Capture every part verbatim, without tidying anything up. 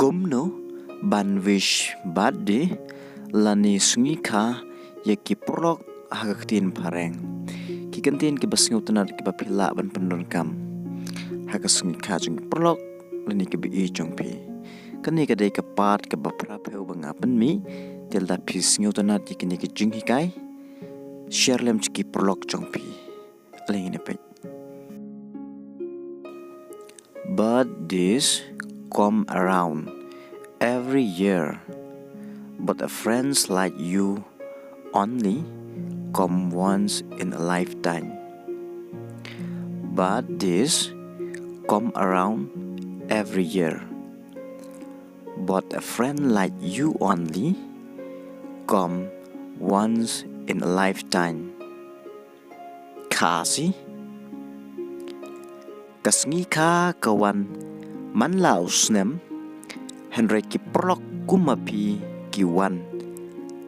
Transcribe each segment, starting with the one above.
Kumno ban wish birthday lane sngi kha ïa ki paralok ha ka ktien phareng. Ki kyntien kiba sngewtynnat kiba phi lah ban pyndonkam ha ka sngi kha jong ki paralok lane kiba ïeit jong phi. Kane ka dei ka part kaba phra phew ba nga pynmih. Te lada phi sngewtynnat ïa kine ki jinghikai, share lem sha ki paralok jong phi. Lei ngin ïa peit. Birthdays come around every year, but a friends like you only come once in a lifetime. Birthdays come around every year, but a friend like you only come once in a lifetime. Khasi. Ka sngi kha ka wan man la u snem, hynrei ki paralok kum ma phi ki wan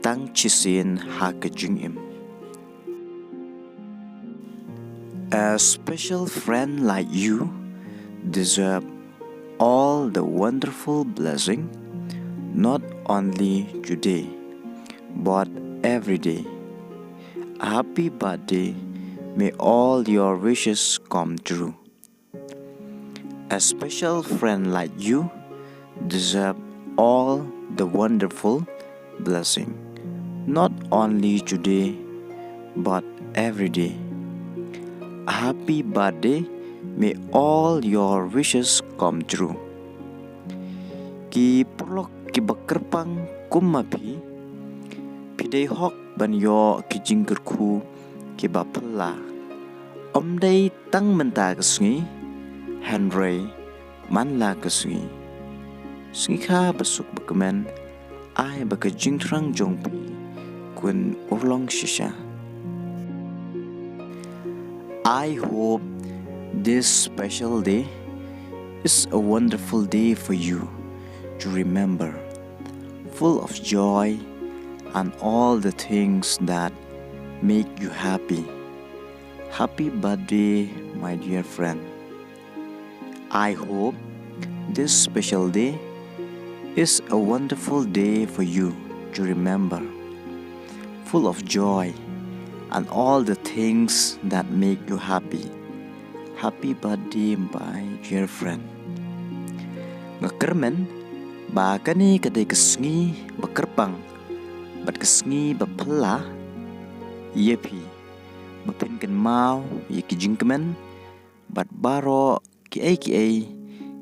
tang shisien ha ka jingim. A special friend like you deserve all the wonderful blessing, not only today, but every day. Happy birthday. May all your wishes come true. A special friend like you deserve all the wonderful blessing, not only today, but every day. Happy birthday. May all your wishes come true. Ki paralok kiba kyrpang kum ma phi, phi dei hok ban ïoh ki jingkyrkhu kiba phylla. Ym dei tang mynta ka sngi, hynrei man la ka sngi. Sngi kha ba suk ba kmen, ai ba ka jingthrang jong phi kan urlong shisha. I hope this special day is a wonderful day for you to remember, full of joy and all the things that make you happy. Happy birthday, my dear friend. I hope this special day is a wonderful day for you to remember, full of joy and all the things that make you happy. Happy birthday, my dear friend. Nga kyrmen ba kane ka dei ka sngi ba kyrpang bad ka sngi ba phylla ïa phi, ba phin kynmaw ïa ki jingkmen bad baroh kiei kiei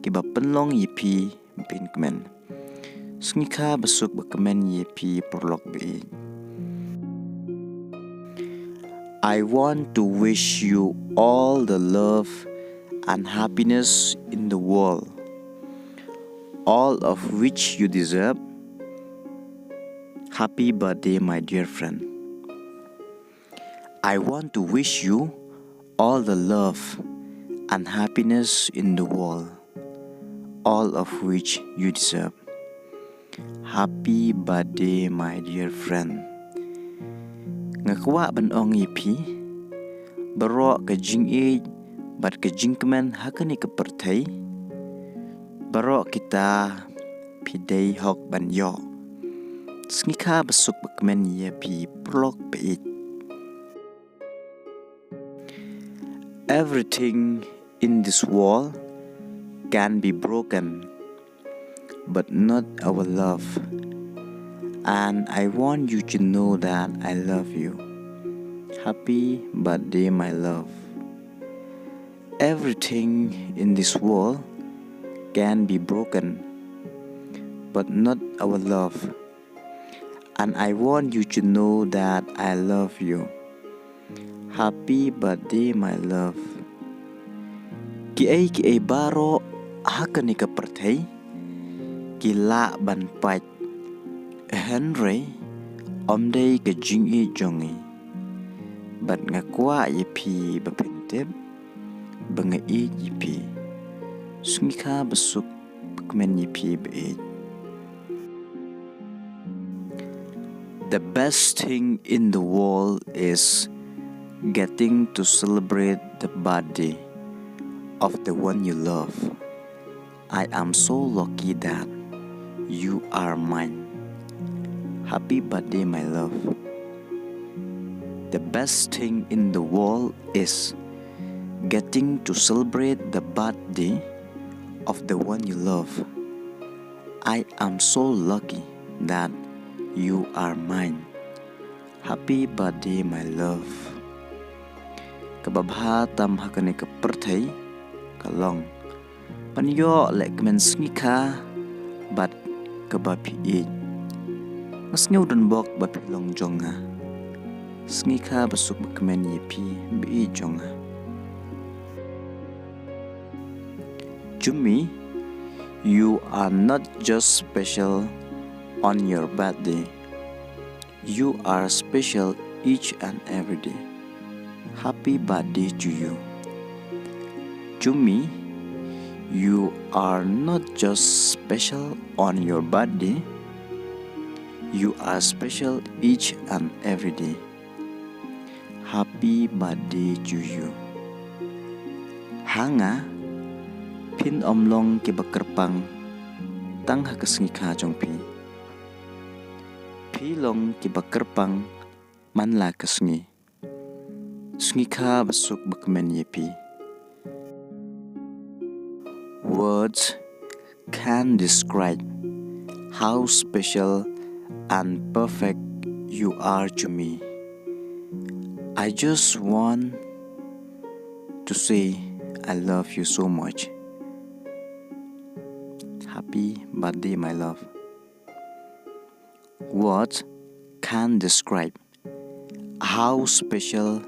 kiba pynlong ïa phi ba phin kmen. Sngi kha ba suk ba kmen ïa phi paralok ba ïeit. I want to wish you all the love and happiness in the world, all of which you deserve. Happy birthday, my dear friend. I want to wish you all the love and happiness in the world, all of which you deserve. Happy birthday, my dear friend. Nga kwah ban ong ïa phi, baroh ka jingïeit bad ka jingkmen ha kane ka pyrthei, baroh kita phi dei hok ban ïoh. Sngi kha ba suk ba kmen ïa phi paralok ba ïeit. Everything in this world can be broken, but not our love. And I want you to know that I love you. Happy birthday, my love. Everything in this world can be broken, but not our love. And I want you to know that I love you. Happy birthday, my love. Kiei kiei baroh ha kane ka pyrthei ki lah ban pait, hynrei ym dei ka jingïeit jong ngi. Bad nga kwah ïa phi ba phin tip ba nga ïeit ïa phi. Sngi kha ba suk ba kmen ïa phi ba ïeit. The best thing in the world is getting to celebrate the birthday of the one you love. I am so lucky that You are mine. Happy birthday, my love. The best thing in the world is getting to celebrate the birthday of the one you love. I am so lucky that you are mine. Happy birthday, my love. Kaba bha tam ha kane ka pyrthei ka long ban ïoh lehkmen sngikha bad kaba phi ïeit. Nga sngew donbok ba phi long jong nga. Sngikha ba suk ba kmen ïa phi ba ïeit jong nga. To me, you are not just special on your birthday. You are special each and every day. Happy birthday to you. To me, you are not just special on your birthday. You are special each and every day. Happy birthday to you. Ha nga, phin ym long kiba kyrpang tang ha ka sngikha jong phi. Phi long kiba kyrpang man la ka sngi. Sngikha ba suk ba kmen ïa phi. Words can't describe how special and perfect you are to me. I just want to say I love you so much. Happy birthday, my love. Words can't describe how special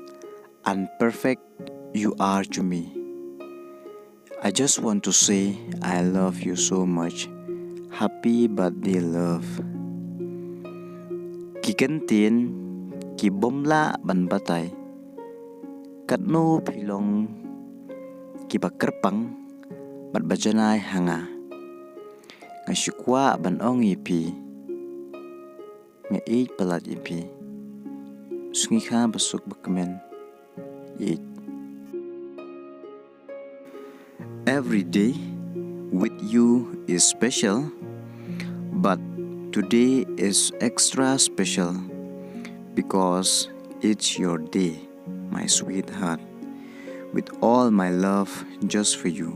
and perfect you are to me. I just want to say I love you so much. Happy birthday, love. Ki kyntien ki bym lah ban batai katno phi long kiba kyrpang bad ba janai ha nga. Nga shu kwah ban ong ïa phi, nga ïeit palat ïa phi. Sngikha ba suk ba kmen. Ïeit. Every day with you is special, but today is extra special because it's your day, my sweetheart. With all my love just for you.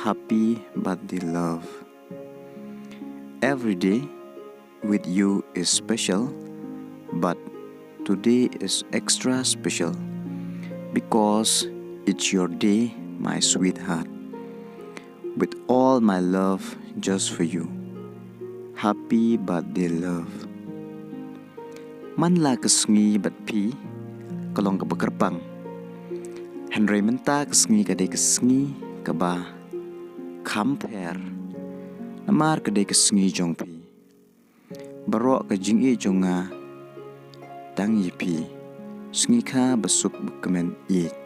Happy birthday, love. Every day with you is special, but today is extra special because it's your day, my sweetheart. With all my love just for you. Happy birthday, love. Man la ka sngi bad phi ka long kaba kyrpang. Hynrei mynta ka sngi ka dei ka sngi kaba kham pher. Namar ka dei ka sngi jong phi. Baroh ka jingïeit jong nga tang ïa phi. Sngikha ba suk ba kmen ïeit.